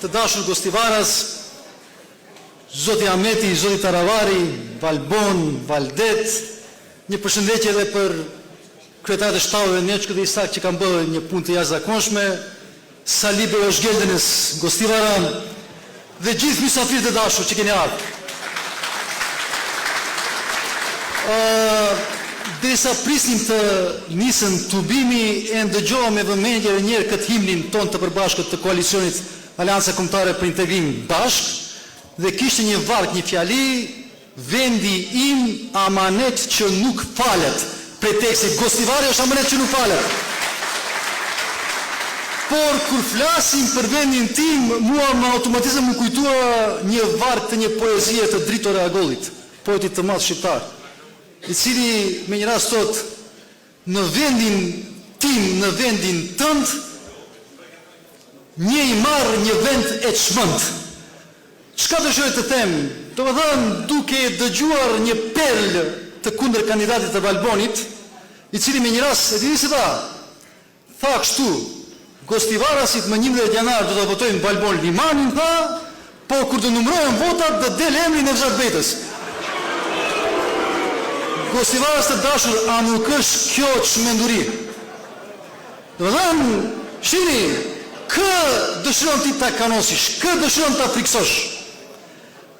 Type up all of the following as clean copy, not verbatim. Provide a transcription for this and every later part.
të dashur gostivaras, zoti Ahmeti, zoti Taravari, Valbon, Valdet, një përshëndetje edhe për kryetarët e shtabeve Neçko dhe Isak që kanë bërë një punë të jashtëzakonshme, Sali bey hoş geldiniz Gostivaran dhe gjithë mysafirët e dashur që keni ardhur. Derisa prisnim të nisën tubimi e ndëgjova me vëmendje edhe njëherë këtë himnin tonë të përbashkët të koalicionit Aleanca Kombëtare për Integrim Bashkë dhe kishte një varg një fjali Vendi im amanet që nuk falet prej tekstit Gostivari është amanet që nuk falet por kur flasim për vendin tim mua me automatizëm m'u kujtua një varg të një poezie të Dritëro Agollit poetit të madh shqiptar i cili me një rast thotë në vendin tim në vendin tënd një i marrë një vend e çmend Çka dëshiroj të them, domethënë duke dëgjuar një perlë të kundërkandidatit të Valbonit, i cili me një rast, e dini si tha? Tha kështu, Gostivarasit më 11 janar do ta votojnë Valbon Limanin, tha, po kur të numërohen votat do del emri i Nevzat Bejtës. Gostivaras të dashur, a nuk është kjo çmenduri? Domethënë, shihni, kë dëshiron ti ta kanosish, kë dëshiron ta frikësosh?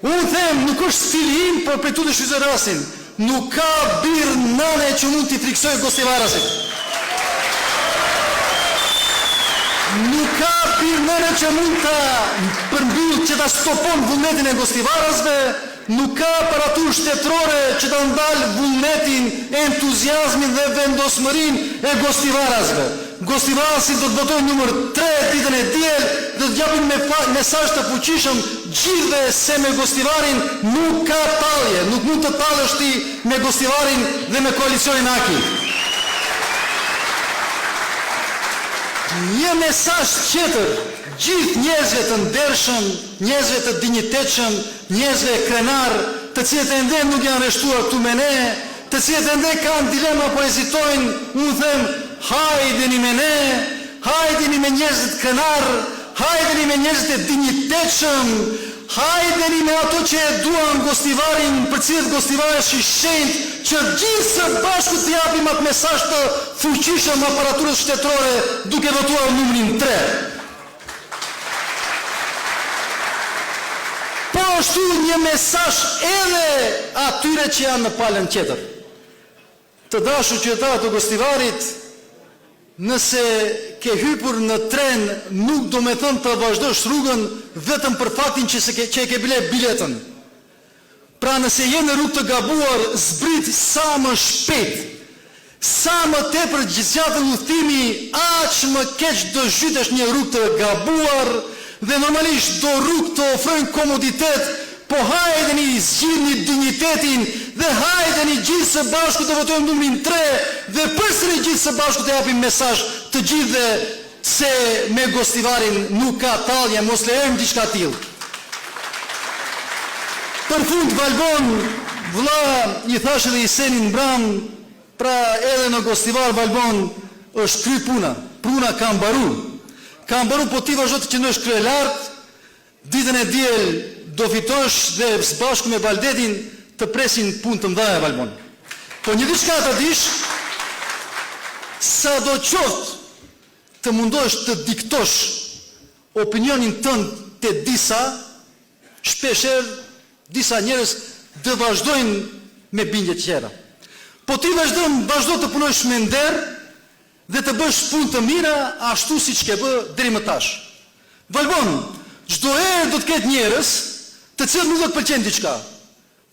Unë them, nuk është stili im, por prej këtu të shfrytëzoj rastin. Nuk ka bir nëne që mund t'i frikësojë gostivarasit. Nuk ka bir nëne që mund ta përmbyllë, që ta stopon vullnetin e gostivarasve, Nuk ka aparaturë shtetërore që ta ndalë vullnetin, entuziazmin dhe vendosmërinë e gostivarasve. Gostivarasit do të votojnë numër tre ditën e diel dhe do të japin mesazh të fuqishëm gjithëve se me Gostivarin nuk ka tallje, nuk mund të tallesh ti me Gostivarin dhe me koalicionin AKI. Një mesazh tjetër gjithë njerëzve të ndershëm, njerëzve të dinjitetshëm, njerëzve krenarë, të cilët ende nuk janë rreshtuar këtu me ne, të cilët ende kanë dilema apo hezitojnë, unë them, hajdeni me ne, hajdeni me njerëzit krenarë, hajdeni me njerëzit e dinjitetshëm, hajdeni me ato që e duan Gostivarin, për cilët Gostivari është i shenjtë, që gjithë së bashku të japim atë mesazh të fuqishëm aparaturës shtetërore duke votuar numrin tre. Po ashtu një mesazh edhe atyre që janë në palën tjetër. Të dashur qytetarë të Gostivarit, nëse ke hypur në tren nuk domethënë të vazhdosh rrugën vetëm për faktin që se ke që e ke ble biletën. Pra nëse je në rrugë të gabuar zbrit sa më shpejt. Sa më tepër zgjatet udhëtimi aq më keq do zhytesh një rrugë të gabuar dhe normalisht do rrugë të ofrojnë komoditet po hajdeni zgjidhni dinjitetin dhe hajdeni gjithë së bashku të votojmë numrin tre dhe përsëri gjithë së bashku të japim mesazh të gjithëve se me Gostivarin nuk ka tallje mos lejojmë diçka tillë. Për fund Valbon vëlla i thashë edhe Isenit mbram pra edhe në Gostivar Valbon është kry puna pruna ka mbaru ka mbaru po ti vazhdo të qëndrosh kryelartë ditën e diel do fitosh dhe së bashku me Valdetin të presin punë të mëdhaja Valbon po një diçka ta dish sado qoftë të mundohesh të diktosh opinionin tënd te disa, shpeshherë disa njerëz do vazhdojnë me bindje të tjera. Po ti vazhdon vazhdo të punosh me nder dhe të bësh punë të mira ashtu siç ke bë deri më tash. Valbon, çdo herë do të ketë njerëz të cilët nuk do të pëlqejnë diçka.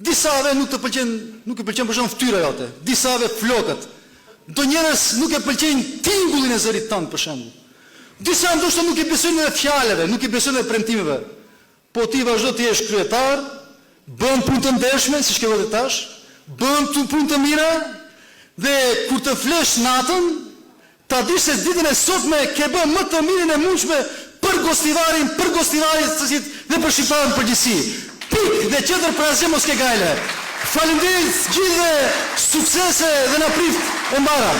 Disave nuk të pëlqen, nuk i pëlqen për shembull fytyra jote, disave flokët. Do njerëz nuk e pëlqejnë tingullin e zërit tënd për shembull. Disa ndoshta nuk i besojnë edhe fjalëve, nuk i besojnë edhe premtimeve. Po ti vazhdo të jesh kryetar, bën punë të ndershme, siç ke bërë tash, bën punë të mira dhe kur të flesh natën, Ta dish se ditën e sotme ke bë më të mirën e mundshme për Gostivarin, për gostivarasit dhe për shqiptarët në përgjithësi. Pikë dhe tjetër për asgjë mos ke gajle. Faleminderit gjithëve, suksese dhe na prift e mbara.